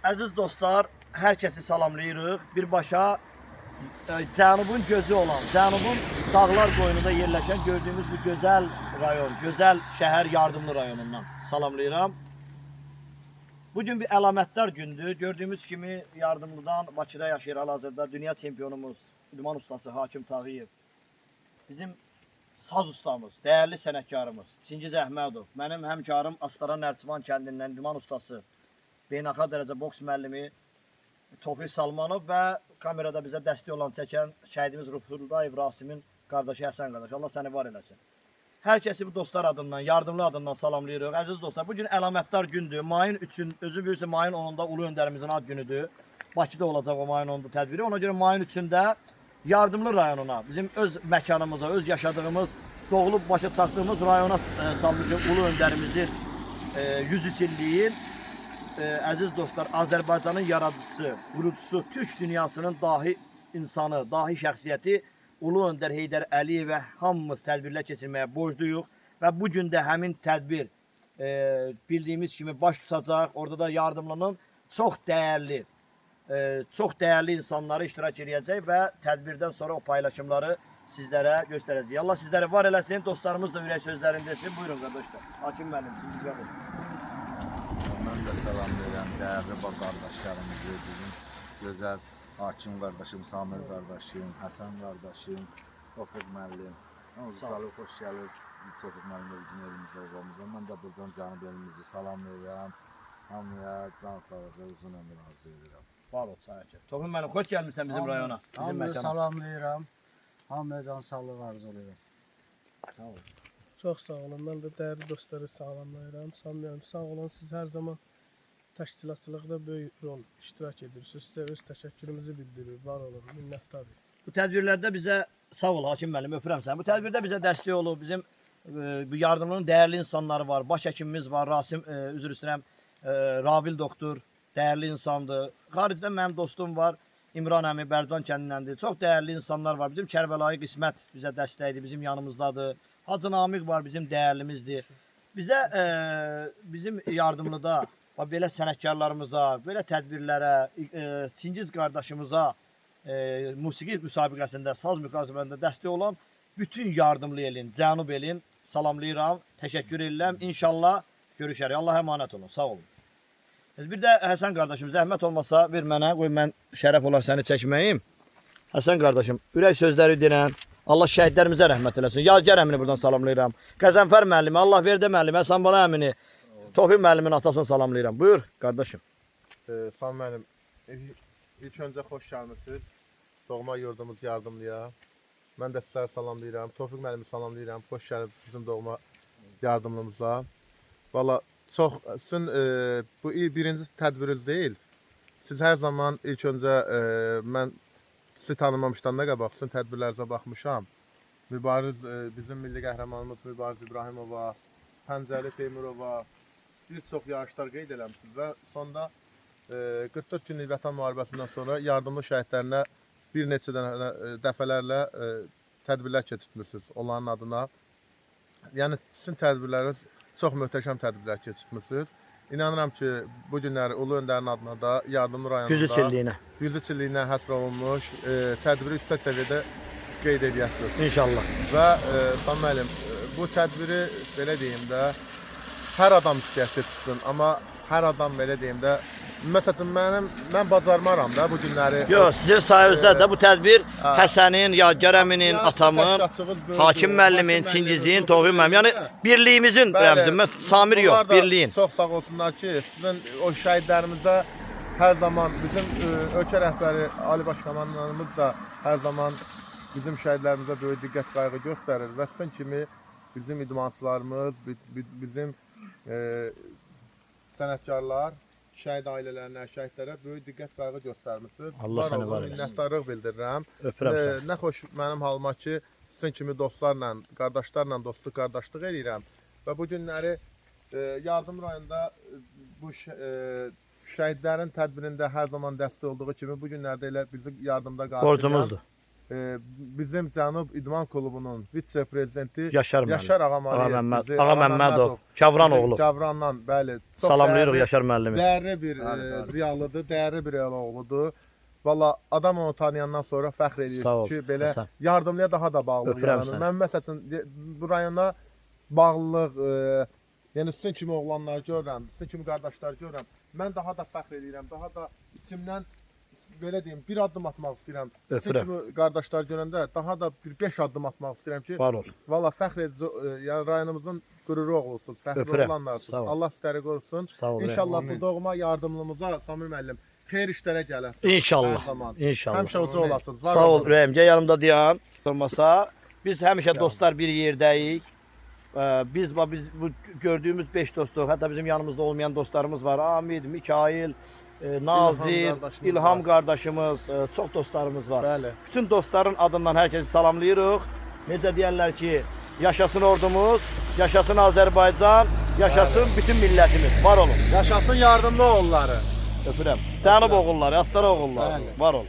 Əziz dostlar, hər kəsi salamlayırıq. Birbaşa Cənubun gözü olan, Cənubun dağlar qoynunda yerləşən gördüyümüz bu gözəl rayon, gözəl şəhər Yardımlı rayonundan salamlayıram. Bugün bir əlamətdar gündür. Gördüyümüz kimi Yardımlıdan Bakıda yaşayır hal-hazırda dünya çempionumuz, idman ustası Hakim Tağıyev. Bizim saz ustamız, dəyərli sənətkarımız Çingiz Əhmədov, mənim həmkarım Astara Nərçivan kəndindən idman ustası, beynəlxalq dərəcə boks müəllimi Tofiq Salmanov və kamerada bizə dəstək olan çəkən şəhidimiz Rufullayev Rasimin qardaşı Həsən qardaş. Allah səni var eləsin. Hər kəsi bu dostlar adından, yardımlı adından salamlayırıq. Əziz dostlar, bu gün əlamətdar gündür. Mayın 3-ün, özü bilirsə mayın 10-unda Ulu Öndərimizin ad günüdür. Bakıda olacaq o mayın 10-da tədbiri. Ona görə mayın 3-ündə Yardımlı rayonuna, bizim öz məkanımıza, öz yaşadığımız, doğulub başa çatdığımız rayona salmışıq Ulu Öndərimizin 103 illiyin əziz dostlar, Azərbaycanın yaradıcısı, qurucusu, Türk dünyasının dahi insanı, dahi şəxsiyyəti Ulu Öndər Heydər Əliyevə hamımız tədbirlər keçirməyə borcluyuq və bu gün də həmin tədbir bildiyimiz kimi baş tutacaq. Orada da yardımlının çox dəyərli, çox dəyərli insanları iştirak eləyəcək və tədbirdən sonra o paylaşımları sizlərə göstərəcəyik. Allah sizləri var eləsin, dostlarımız da ürək sözlərini desin. Buyurun qardaşlar. Hakim müəllim, siz qardaş. Mən də salam verirəm dəyərli qardaşlarımızı, bizim gözəl Hakim qardaşım, Samir qardaşım, Həsən qardaşım, Tofiq müəllim. Sağ ol. Xoş xoş gəlib Tofiq müəllim də bizim elimizə, obamıza. Mən də buradan Cənub elimizi salam verirəm. Hamıya can sağlığı, uzun ömür arzu edirəm. Var ol, sağ ol. Tofiq müəllim, xoş gəlmisən bizim rayona, bizim Hamıya məkana. salamlayıram. Hamıya can sağlığı arzulayıram. Sağ ol. Çox sağ olun. Mən də dəyərli dostları salamlayıram. Salamlayıram. Sağ olun. Siz hər zaman təşkilatçılıqda böyük rol iştirak edirsiniz. Sizə öz təşəkkürümüzü bildiririk. Var olun. Minnətdarıq. Bu tədbirlərdə bizə sağ ol Hakim müəllim, öpürəm səni. Bu tədbirdə bizə dəstək olub. Bizim bu yardımlının dəyərli insanları var. Baş həkimimiz var, Rasim, üzr istəyirəm, Ravil doktor, dəyərli insandır. Xaricdən mənim dostum var. İmran əmi Bərcan kəndindəndir. Çox dəyərli insanlar var. Bizim Kərbəlayı Qismət bizə dəstəkdir, bizim yanımızdadır. Hacı Namiq var, bizim dəyərlimizdir. Bizə bizim yardımlıda bax belə sənətkarlarımıza, belə tədbirlərə, Çingiz qardaşımıza musiqi müsabiqəsində, saz müsabiqəsində dəstək olan bütün yardımlı elin, Cənub elin salamlayıram, təşəkkür edirəm. İnşallah görüşərik. Allah əmanət olun. Sağ olun. Bir də Həsən qardaşım, zəhmət olmasa ver mənə, qoy mən şərəf olar səni çəkməyim. Həsən qardaşım, ürək sözləri denən, Allah şəhidlərimizə rəhmət eləsin. Yadigar əmini buradan salamlayıram. Qəzənfər müəllimi, Allah verdi müəllimi, Həsən Bala əmini, Tofiq müəllimin atasını salamlayıram. Buyur qardaşım. Sam müəllim, ilk öncə xoş gəlmisiniz. Doğma yurdumuz Yardımlıya. Mən də sizləri salamlayıram. Tofiq müəllimi salamlayıram. Xoş gəlib bizim doğma yardımlımıza. Valla çox sizin bu birinci tədbiriniz deyil. Siz hər zaman ilk öncə mən sizi tanımamışdan da qabaq sizin tədbirlərinizə baxmışam. Mübariz bizim milli qəhrəmanımız Mübariz İbrahimova, Pəncəli Teymurova bir çox yarışlar qeyd eləmisiniz və sonda 44 günlük Vətən müharibəsindən sonra yardımlı şəhidlərinə bir neçə dənə dəfələrlə tədbirlər keçirtmisiniz onların adına. Yəni sizin tədbirləriniz çox möhtəşəm tədbirlər keçirtmisiniz. İnanıram ki, bu günləri Ulu Öndərin adına da Yardımlı rayonunda 103 illiyinə. 103 illiyinə həsr olunmuş tədbiri yüksək səviyyədə siz qeyd edəcəksiniz. İnşallah. Və Sam müəllim, bu tədbiri belə deyim də, hər adam istəyər keçirsin, amma hər adam belə deyim də, məsəl üçün mən bacarmaram da bu günləri. Yox, sizin sayənizdə də bu tədbir Həsənin, Yadigar əminin, Yəni atamın, təşkilatçılığınız böyükdür. Hakim müəllimin, Hakim Çingizin, müəllimin, Tofiq müəllimin, yəni birliyimizin Bəli. rəmzi. Mən Samir yox, Onlar da birliyin. Çox sağ olsunlar ki, sizin o şəhidlərimizə hər zaman bizim ölkə rəhbəri Ali Baş Komandanımız da hər zaman bizim şəhidlərimizə böyük diqqət qayğı göstərir və sizin kimi bizim idmançılarımız, bizim sənətkarlar şəhid ailələrinə, şəhidlərə böyük diqqət qayğı göstərmisiniz. Allah səni olun, var eləsin. Minnətdarlıq bildirirəm. Öpürəm səni. Nə xoş mənim halıma ki, sizin kimi dostlarla, qardaşlarla dostluq, qardaşlıq eləyirəm və bu günləri Yardım rayonunda bu şəhidlərin tədbirində hər zaman dəstək olduğu kimi bu günlərdə elə bizi yardımda qarşılayan Borcumuzdur. Bizim Cənub İdman Klubunun vitse-prezidenti Yaşar müəllim. Yaşar Ağamaliyev. Ağa Məmməd, bizi- Ağa Məmmədov, Kavran bizim oğlu. Kavrandan, bəli. Çox Salamlayırıq dəyərli- Yaşar müəllimi. Dəyərli bir Bəli, bəli. ziyalıdır, dəyərli bir el oğludur. Valla adam onu tanıyandan sonra fəxr Sağ ol, eləyir ki, belə Həsən. yardımlıya daha da bağlılıq Öpürəm yaranır. səni. Mən məsəl üçün bu rayona bağlılıq, yəni sizin kimi oğlanlar görürəm, sizin kimi qardaşlar görürəm. Mən daha da fəxr eləyirəm, daha da içimdən belə deyim, bir addım atmaq istəyirəm. Sizin Öpürəm. kimi qardaşlar görəndə daha da bir 5 addım atmaq istəyirəm ki, Var ol. valla fəxr edici, yəni rayonumuzun qüruru oğlusunuz, fəxri Öpürəm. oğlanlarsınız. Sağ ol. Allah sizləri qorusun. Sağ ol. İnşallah bu doğma yardımlımıza Samir müəllim xeyir işlərə gələsiniz. İnşallah. Hər zaman. İnşallah. Həmişə uca olasınız. Var Sağ ol olun. ürəyim. Gəl yanımda dayan. Olmasa biz həmişə dostlar bir yerdəyik. Biz bu gördüyümüz 5 dostuq, hətta bizim yanımızda olmayan dostlarımız var. Amid, Mikail, Nazir, qardaşımız İlham var. qardaşımız, çox dostlarımız var. Bəli. Bütün dostların adından hər kəsi salamlayırıq. Necə deyərlər ki, yaşasın ordumuz, yaşasın Azərbaycan, yaşasın bütün millətimiz. Var olun. Yaşasın yardımlı oğulları. Öpürəm. Cənub oğulları, Astara oğulları. Bəli. Var olun.